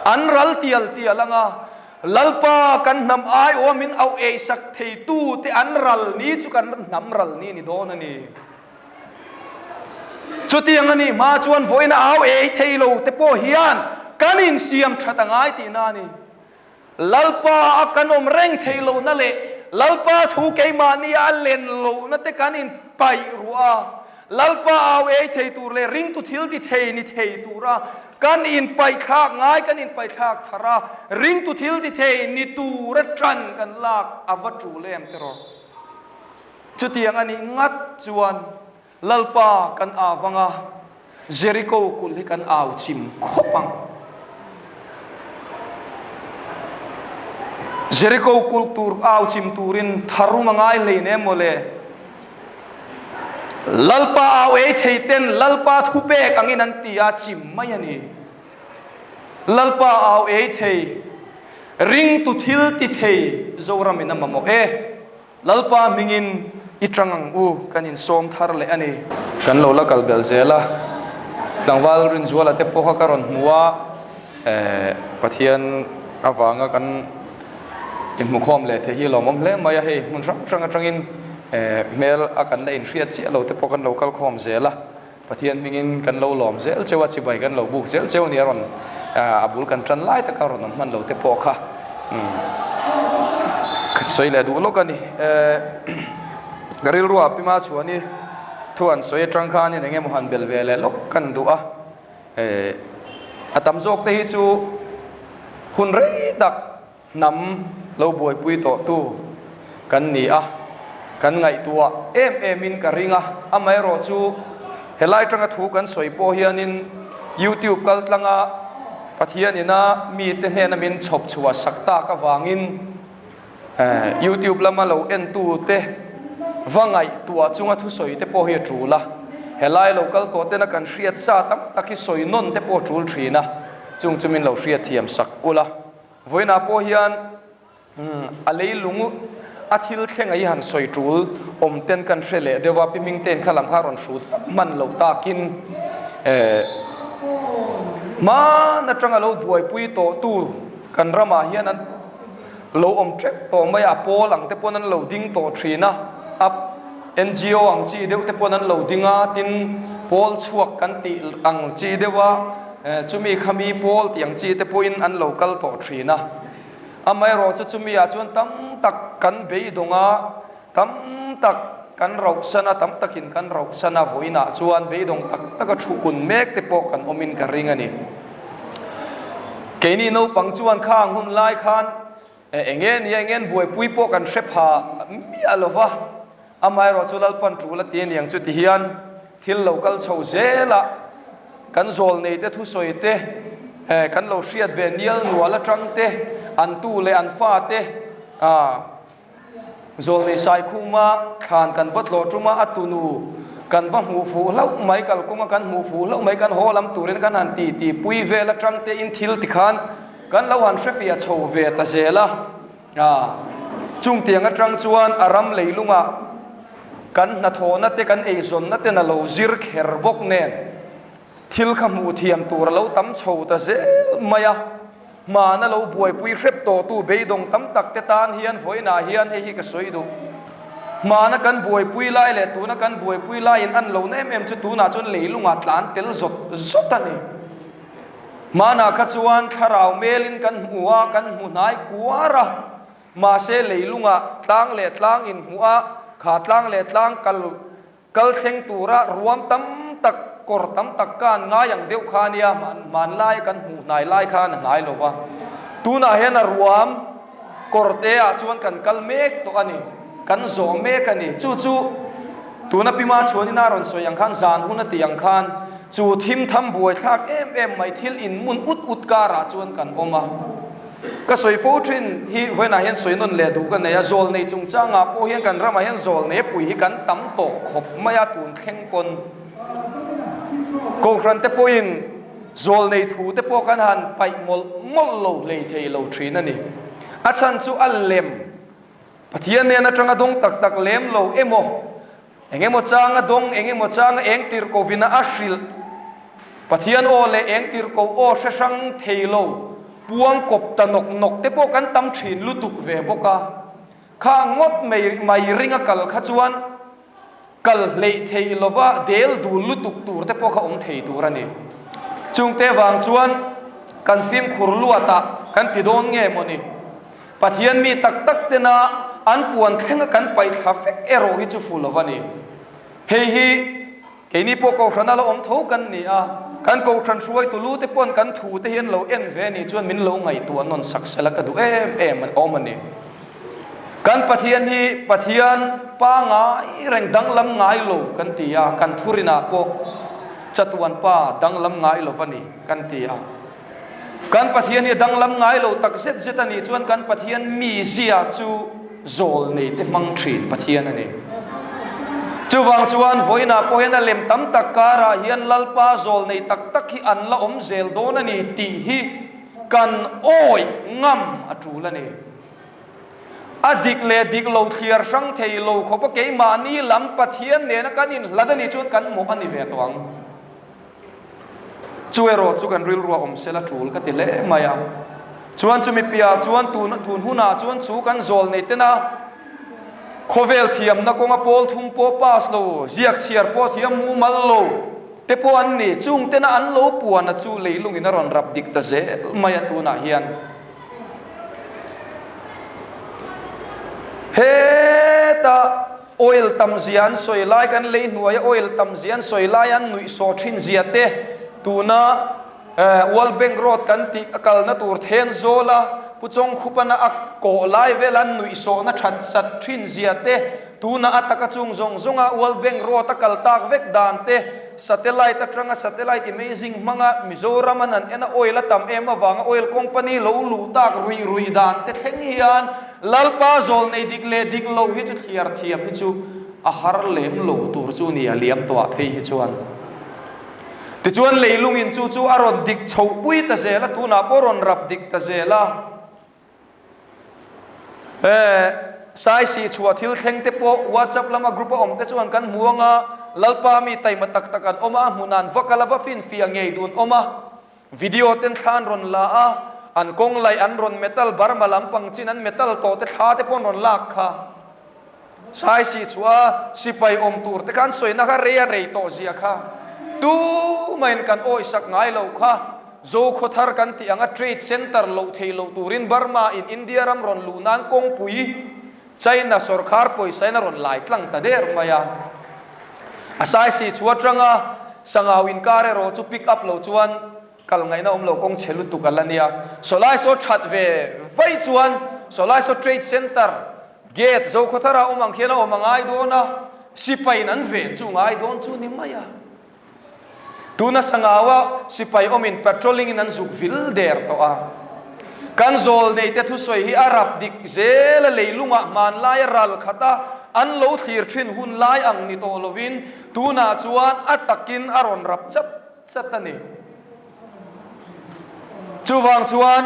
an ral tial tial ang a, Lalpa kan hnam aiawh min auh eisak theitu te an ral ni chu kan hnam ral ni ni dawn a ni. Chutiang a nih hma chuan vawiin a au ei thei lo te pawh hian kan insiam that a ngai tihna a ni. Lalpa a kan awm reng thei lohna leh Lalpa thu keimahni a len lohna te kan inpaih ruah a, Lalpa au ei thei tur leh ringtu thil ti thei ni thei tura kan inpaihthlak ngai kan inpaihthlak thar a, ringtu thil ti thei ni tura tan kan lak a va tul em tiraw? Chutiang a nih ngat chuan Lalpa kan avang a. Jeriko kulh hi kan au chim khawp ang. Jeriko kulh tur au chim turin tharum a ngai hlei nem mawle. Lalpa au ei thei ten Lalpa thupek angin an ti a chim mai a ni. Lalpa au ei thei, ringtu thil ti thei Zoramin a mamawh e. Lalpa hmingin i tang ang u, kan insawm thar leh a ni. Kan lo la kal belh zel a, tlangval Rinzuala te pawh kha ka rawn hmu a, Pathian avanga kan inhmukhawm leh theih hi lawmawm hle mai a, hei hmun hrang hrang atangin hmel a kan la inhriat chiah lo te pawh kan lo kal khawm zel a. Pathian hmingin kan lo lawm zel cheu a, chibai kan lo buk zel cheu a ni a rawn a bul kan tan lai taka rawn awm hman lo te pawh kha sawi leh duh lawk a ni. Ka rilruah Pima Chhuani thu an sawi atang khanin eng emaw han bel ve leh lawk kan duh a, a tam zawk te hi chu hun rei tak Hnam lo buaipui tawhtu kan ni a, kan ngaihtuah em emin ka ring a, amaherawh chu helai atanga thu kan sawi pawh hianin YouTube kal tlanga Pathian ina mite hnena min chhawp chhuah sak tak avangin YouTube lama lo entute va ngaihtuah chunga thusawi te pawh hi a tul a, helai lo kal tawh tena kan hriat sa tam tak hi sawi nawn te pawh a tul thin a, chung chu min lo hriatthiam sak ula. Vawiinah pawh hian a leilung a thil thleng a hi han sawi tul awm ten kan hre leh deuh a, Pi Hmingtein kha lam kha rawn hrut hman loh takin hman atanga lo buaipui tawhtu kan ramah hian an lo awm tep tawh mai a, pawl ang te pawn an lo ding tawh thin a, ap NGO ang chi deuh te pawn an lo ding a, tin pawl chhuak kan tih ang chi deuh a. Chumi khami pawl tih ang chi te pawhin an lo kal tawh thin a. Amaherawh chu chumi ah chuan tam tak kan beidawng a, tam tak kan rauhsan a, tam takin kan rauhsan a, vawiinah chuan beidawng tak taka thu kun mek te pawh kan awmin ka ring a ni. Keini naupang chuan khang hun lai khan eng nge nia eng nge an buaipui pawh kan hre pha miah lo va, Amaherawh chu Lalpan tul a ti aniang chu ti hian thil lo kal chho zel a, kan zawlnei te thusawi te, kan lo hriat ve nial nual atang te, an tu leh an fa te zawlnei Saikhuma thlan kan va tlawh tum a, a tunu kan va hmuh fuh hlauh mai, kalkawnga kan hmuh fuh hlauh mai, kan haw lam turin kan han ti ti pui vel atang te in thil tikhan kan lo han hrefiah chho ve ta zel a. A, chung tiang atang chuan a ram leilungah kan hnathawhna te kan eizawnna ten a lo zir kher bawk nen thil kha hmuh thiam tur a lo tam chho ta zel mai a, hmana lo buaipui hrep tawhtu beidawng tam tak te tan hian vawiinah hian hei hi ka sawi duh. Hmana kan buaipui lai leh tuna kan buaipui laiin an lo na em em chu tunah chuan leilungah tlan tel zawt zawt a ni. Hmanah kha chuan thlarau melin kan hmu a, kan hmu hnai kuar a, mahse leilungah tlang leh tlang inhmuh a, kha tlang leh tlang kal kal thleng tura ruam tam tak, kawr tam tak ka an ngai ang deuh kha ania, hmanlaia kan hmuh hnai lai khan a hnai lo va. Tunah hian a ruam kawr te ah chuan kan kal mek tawh a ni, kan zawh mek a ni. Chu chu tuna Pima chhuanin a rawn sawi ang khan zan hun a tih ang khan chu thim tham buaithlak em em mai thil inmun ut ut karah chuan kan awm a. Ka sawi fo thin hi vawiinah hian sawi nawn leh duh ka nei a, zawl nei chungchangah pawh hian kan ramah hian zawl nei pui hi kan tam tawh khawp mai a tun thleng pawn Kohhran te pawhin Zawlnei thu te pawh kan han paih mawlh mawlh lo hlei thei lo thin a ni. A chhan chu a lem, Pathian nen atanga dawng tak tak lem lo emaw, eng emaw changa dawng, eng emaw changa eng tir kovina a hrilh, Pathian aw leh eng tir ko aw hre hrang thei lo, puang kawp ta nawk nawk te pawh kan tam thin lutuk ve bawk a. Kha ngawt mai mai ringa kal kha chuan Kal hleih theih lova del dul lutuk tur te pawh kha awm thei tur a ni. Chungte vang chuan kan fimkhur luatah kan ti dawn nge maw ni? Pathian mi tak tak tena an puan thlenga kan paih thla vek erawh hi chu fu lova ni. Hei hi keini pawh Kohhrana la awm tho kan ni a, kan Kohhran hruaitu lu te pawn kan thu te hi an lo en ve ni chuan min lo ngaihtuah nawn sak sela ka duh em em awm a ni. Kan Pathian hi Pathian pangai reng danglam ngai lo kan ti a, kan thurinah pawh. Chatuan Pa danglam ngai lo va ni kan ti a. Kan Pathian hi a danglam ngai lo tak zet zet a nih chuan kan Pathian mizia chu zawl nei te hmang thin Pathian a ni. Chuvang chuan vawiinah pawh hian a lem tam tak karah hian Lalpa zawl nei tak tak hi an la awm zel dawn a ni tih hi kan awih ngam a tul a ni. A dik leh dik lo thliar hrang thei lo khawpa keimahni lam Pathian nena kan inhlat a nih chuan kan mawh a ni ve tawh ang. Chu erawh chu kan rilru a awm sela tul ka ti hle mai a. Chuan chumi piah chuan tun tun hunah chuan chu kan zawl nei tena khawvel thiamna kawnga pawl thum pawh pass lo, ziak chhiar pawh thiam mumal lo te pawh an ni. Chung tena an lo puana chu leilungin a rawn rap dik ta zel mai a tunah hian. Heta oil tam zia an sawi lai kan lei hnuaia oil tam zia an sawi lai an nuih sawh thin zia te tuna World Bank Road kan tih a kalna tur Thenzawl a Pu Chawngkhupana a kawh lai vel an nuih sawhna that sat thin zia te tuna a taka chung zawng zawnga World Bank Road a kal tak vek dan te Satellite atanga satellite imaging hmanga Mizoram an han en a oil a tam em avanga oil company lo luh tak ruih ruih dan te thleng hian Lalpa zawl nei dik leh dik lo hi chu thliar thiam hi chu a har lem lo tur chu ni a liam tawh ah phei hi chuan. Tichuan leilungin chu chu a rawn dik chhoh pui ta zel a tunah pawh rawn rap dik ta zel a. Saisih chhuah thil thleng te pawh WhatsApp lama group a awm te chuan kan hmu ang a, Lalpa mi taima tak tak an awm a, a hmun an va kal a, va finfiah ngei dun awm a, video ten thla an rawn la a, an kawng laih an rawn metal Burma lampang chin an metal tawh te thla te pawh an rawn lak kha. Saisih chhuah a sipai awm tur te kha an sawina kha rei a rei tawh zia kha tumahin kan awisak ngai lo kha. Zokhawthar kan tih anga trade centre loh thei loh turin Burma in India ram rawn luh nan kawngpui China sawrkhar pawisa in a rawn lai tlang ta der mai a. A saisih chhuah atanga Sangau inkar erawh chu pick up lo chuan Kal ngaihna awm lo kawng chhe lutuk a la nia. Sawlai saw that ve vai chuan sawlai saw trade centre gate Zokhawthar ah awm ang khian a awm a ngai dawn a, sipai in an ven chu ngai dawn chu ni mai a. Tuna Sangau a sipai awm in patrolling in an zuk vil der tawh a. Kan zawl nei te thusawi hi a rap dik zel a leilungah hmanlai a ral khat a an lo thlir thin hun lai ang ni tawh lovin tunah chuan a takin a rawn rap chat chat a ni. Chuvang chuan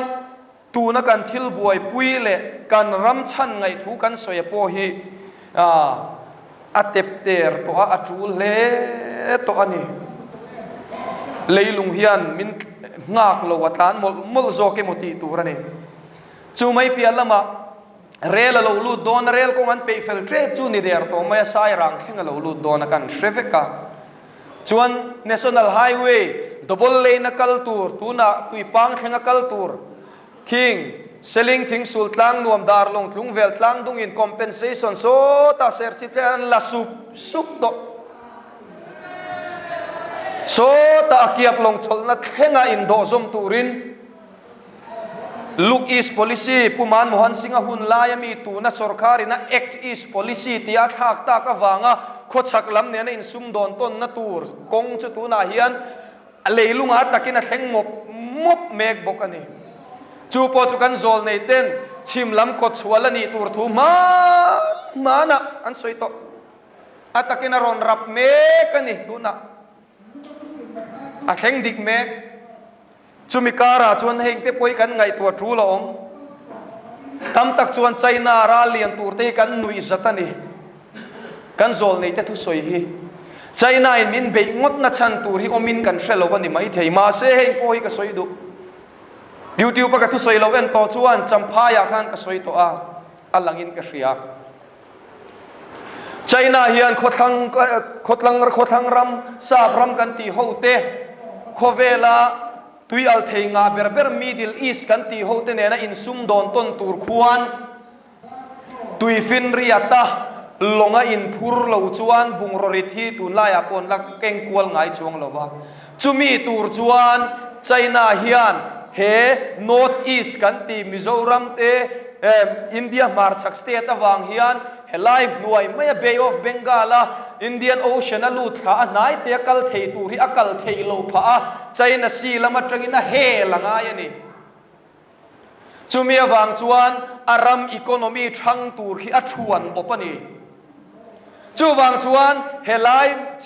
tuna kan thil buaipui leh kan ram chhan ngaihthu kan sawi a pawh hi a tep ter tawh a, a tul hle tawh a ni. Leilung hian min nghak lo a tlan mawlh mawlh zawk emaw tih tur a ni. Chu mai piah lamah rel a lo lut dawn a, rel kawng an peih fel tep chu ni der tawh mai a, sairang thleng a lo lut dawn a kan hre vek a. Chuan National Highway double lane a kal tur, tunah Tuipang thleng a kal tur, King, Seling Thingsul Tlangnuam Darlawng Tlungvel Tlangdungin compensation sawtah Serchhip thleng an la sup sup tawh. Sawtah a kiap lawng chawlhna thlenga indawhzawm turin Look East Policy, Pu Manmohan Singh-a hun laia mi tuna sawrkharin a Act East Policy tia a thlak tak avanga khawchhak lam nena insumdawn tawnna tur kawng chu tunah hian a leilungah takin a thleng mawp mawp mek bawk a ni. Chu pawh chu kan zawl nei ten chhim lam kawt chhuah la nih tur thu hman hmanah an sawi tawh. A takin a rawn rap mek a ni tunah. A thleng dik mek. Chumi karah chuan heng te pawh hi kan ngaihtuah tul a awm. Tam tak chuan China ral lian tur te hi kan nuih zat a ni. Kan zawl nei te thusawi hi China in min beih ngawt na chhan tur hi awmin kan hre lo a ni maithei. Mahse heng pawh hi ka sawi duh. YouTube a ka thusawi lo en tawh chuan Champhai ah khan ka sawi tawh a, a langin ka hria. China hian khawthlang khawtlang khawthlang ram sap ram kan tih ho te khawvela tui al thei ngah ber ber Middle East kan tih ho te nena insum dawn tawn tur khuan tuifinriata lawnga inphur lo chuan bungraw rit hi tunlaiah pawh an la keng kual ngai chuang lo va. Chumi tur chuan China hian he North East kan tih Mizoram te India hmarchhak state avang hian helai hnuai maia Bay of Bengal a. Indian Ocean a lut thla a hnai te a kal thei tur hi a kal theih loh phah a, China Sea lam atangin a hel a ngai a ni. Chumi avang chuan a ram economy thang tur hi a thuan awp a ni. Chuvang chuan helai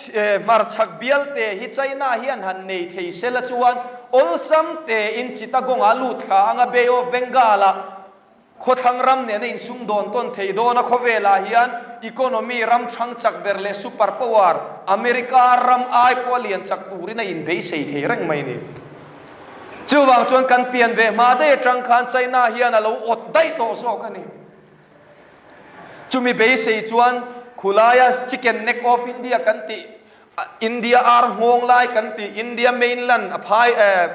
hmarchhak bialte hi China hian han nei thei sela chuan awlsam tein Chittagong-ah lut thla anga Bay of Bengal-ah Khawthlang ram nena insum dawn tawn thei dawn a khawvelah hian economy ram thang chak ber leh super power America ram ai pawh a lian chak turin a inbeisei thei reng mai a ni. Chuvang chuan kan pian ve hma daih atang khan China hian a lo awt daih tawh zawk a ni. Chumi beisei chuan khulaia chicken neck of India kan tih, India ar nghawng lai kan tih, India mainland a phai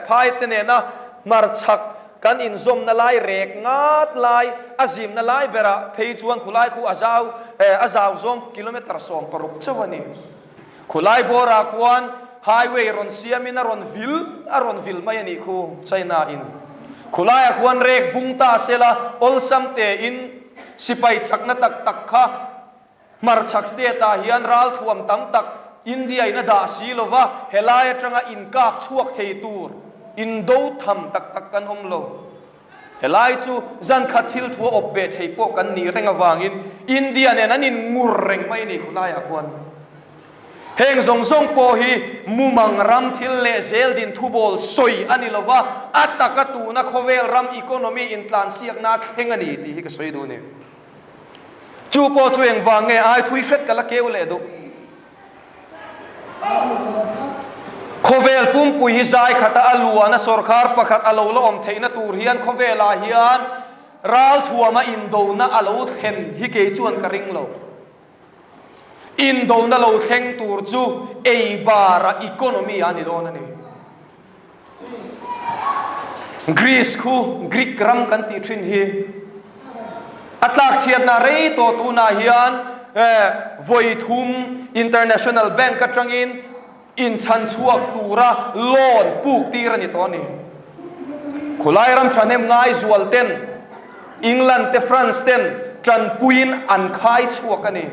phai te nena hmarchhak kan inzawmna lai rek ngat lai a zimna lai berah phei chuan khulai khu a zau a zau zawng kilometre 16 chauh a ni. Khulai bawrah khuan highway rawn siamin a rawn vil a rawn vil mai a nih khu China in. Khulaiah khuan rek bung ta sela awlsam tein sipai chakna tak tak kha hmarchhak state ah hian ralthuam tam tak India in a dah si lova helai atanga inkap chhuak thei tur indo tham tak tak kan awm lo. Helai chu zan khat thil thu a awp ve thei pawh kan nih reng avangin India nen an in ngur reng mai a ni khulaiah khuan. Heng zawng zawng pawh hi mumang ram thil leh zel din thubawl sawi a ni lova, a taka tuna khawvel ram economy intlansiakna a thleng a ni tih hi ka sawi duh a ni. Chu pawh chu engvang nge ai thui hret ka la keu leh duh. Khawvel pumpui hi zai khata a luan a sawrkhar pakhat a lo la awm theihna tur hian khawvelah hian ralthuama indona a lo thlen hi kei chuan ka ring lo. Indona lo thleng tur chu ei bara economy a ni dawn a ni. Greece khu Greek ram kan tih thin hi a tlakchhiatna rei tawh tunah hian vawi thum International Bank atangin inchhan chhuak tura loan puk tir a ni tawh a ni. Khulai ram thahnem ngai zual ten England te France ten tanpuiin an khai chhuak a ni.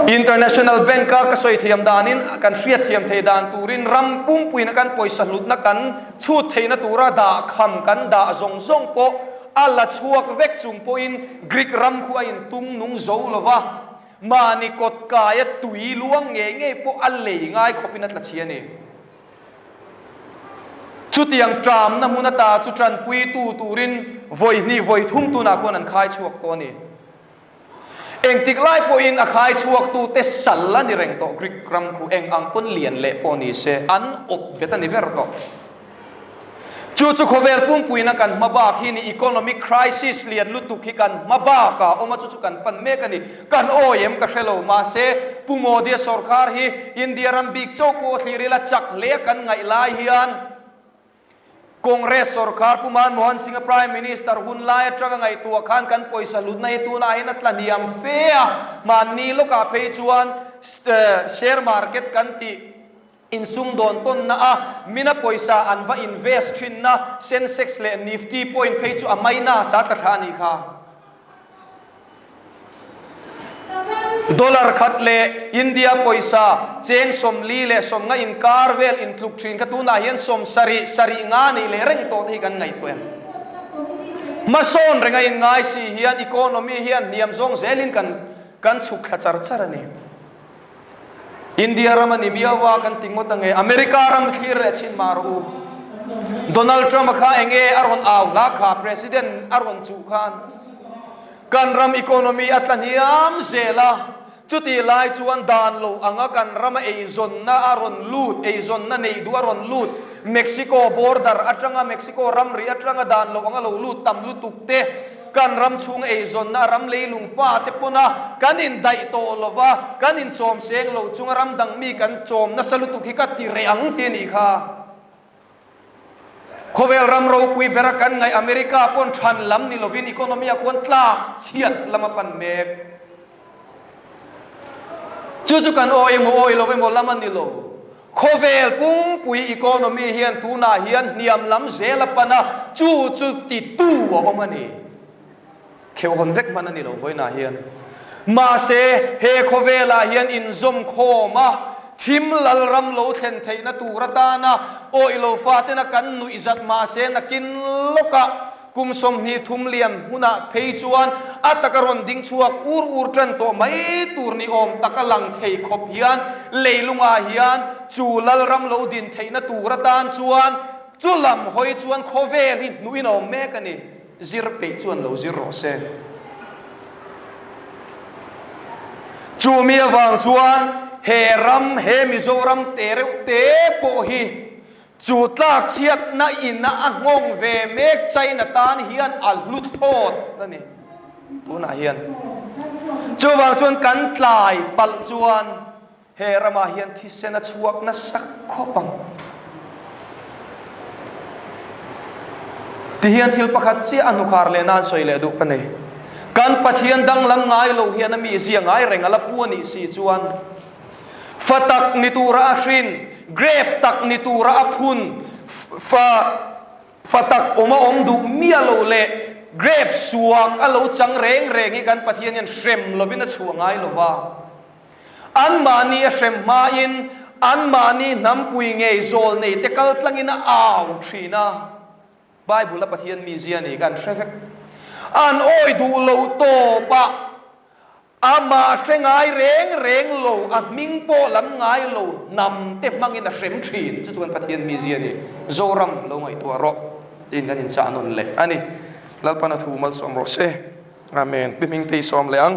International Bank a ka sawi thiam danin kan hriat thiam thei dan turin ram pumpuiin a kan pawisa hlutna kan chhut theihna tura dah kham kan dah zawng zawng pawh a la chhuak vek chung pawhin Greek ram khu a intung nung zo lova, mahni kawt kaia tui luang ngei ngei pawh a lei ngai khawpin a tla chhi a ni. Chutiang ṭamna hmun ata chu ṭanpuitu turin vawi hnih vawi thum tunah khuan an khai chhuak tawh a ni. Engtik lai pawhin a khai chhuaktute sal a ni reng tawh Greek ram khu eng ang pawn lian leh pawh ni se an awp vet a ni ber tawh. Chu chu khawvel pumpuina kan hma bak hi ni economic crisis lian lutuk hi kan hma bak a awm a chu chu kan pan mek a ni. Kan awi em ka hre lo mahse Pu Modi-a sorkar hi India ram bik chauh pawh thlir ila chak hle a kan ngaih lai hian Congress sorkar Pu Manmohan Singh-a Prime Minister hun lai atanga ngaihtuah khan kan pawisa hlutna hi tunah hian a tla hniam fe a, hmanni lawkah phei chuan share market kan tih Insum dawn tawnna a mina pawisa an va invest thinna Sensex leh Nifty point phei chu a minus a tla thla a nih kha. Dollar khat leh India pawisa cheng 40 leh 50 inkar vel intluk thin kha tunah hian 70, sarih nga nih leh reng tawh te hi kan ngaihtuah em? Hmasawn renga inngai si hian economy hian hniam zawng zelin kan kan chhuk thla char char a ni. India ram a ni miau a kan ti ngawt ange. America ram thlir leh chhin mah rawh u. Donald Trump a kha enge a rawn au hla kha President a rawn chuh khan kan ram economy a tla hniam zel a, chutih lai chuan dan lo anga kan rama eizawnna a rawn lut, eizawnna neih duh a rawn lut, Mexico border atanga Mexico ramri atanga dan lo anga lo lut tam lutuk te, Kan ram chhung eizawnna a ram leilung fate pawna kan indaih tawh lo va, kan inchawm seng lo chunga ram dang mi kan chawm nasa lutuk hi ka ti reh ang ti a nih kha. Khawvel ram ropui bera kan ngaih America pawn than lam ni lovin economy ah khuan tlak chhiat lam a pan mek. Chu chu kan awi emaw awi lo emaw lam a ni lo. Khawvel pumpui economy hian tunah hian hniam lam zel a pan a, chu chu titu a awm a ni. Kheuhawn vek hman a ni lo vawiinah hian. Mahse, he khawvelah hian inzawmkhawm a, thim lalram lo thlen theihna tur atana awih lo fatena kan nuihzat mahse nakin lawkah kum 23 lian hmunah phei chuan a taka rawn ding chhuak ur ur tan tawh mai tur ni awm taka lang thei khawp hian leilungah hian chu lalram lo din theihna tur atan chuan chu lam hawi chuan khawvel hi hnuhin a awm mek a ni. Zir peih chuan lo zir rawh se. Chu mi avang chuan he ram, he Mizoram te reuh te pawh hi chu tlak chhiatna ina a nghawng ve mek China tan hian a hlu thlawt a ni tunah hian. Chuvang chuan kan tlai palh chuan He ramah hian thisen a chhuak nasa khawp ang. Tihian thil pakhat chiah a hnukhar leh nan sawi leh duh ka nei. Kan Pathian danglam ngai lo hian a mizia ngai reng a la pu a nih si chuan fa tak ni tura a hrin, grape tak ni tura a phun, fa Fa tak awm a awm duh miah lo leh grape suak a lo chang reng reng hi kan Pathian hian hrem lovin a chhuah ngai lo va. Anmahni a hrem hmain anmahni hnampui ngei zawl nei te kal tlangin a au thin a. Bible a Pathian mizia ni kan hre vek. An awi duh lo tawp a. Amah hre ngai reng reng lo, a hming pawh lam ngai lo, hnam te hmangin a hrem thin. Chu chuan Pathian mizia ni, Zoram lo ngaihtuah rawh tiin kan inchah nawn leh a ni. Lalpan a thu malsawm rawh se. Amen. Pi Hmingtei sawm leh ang.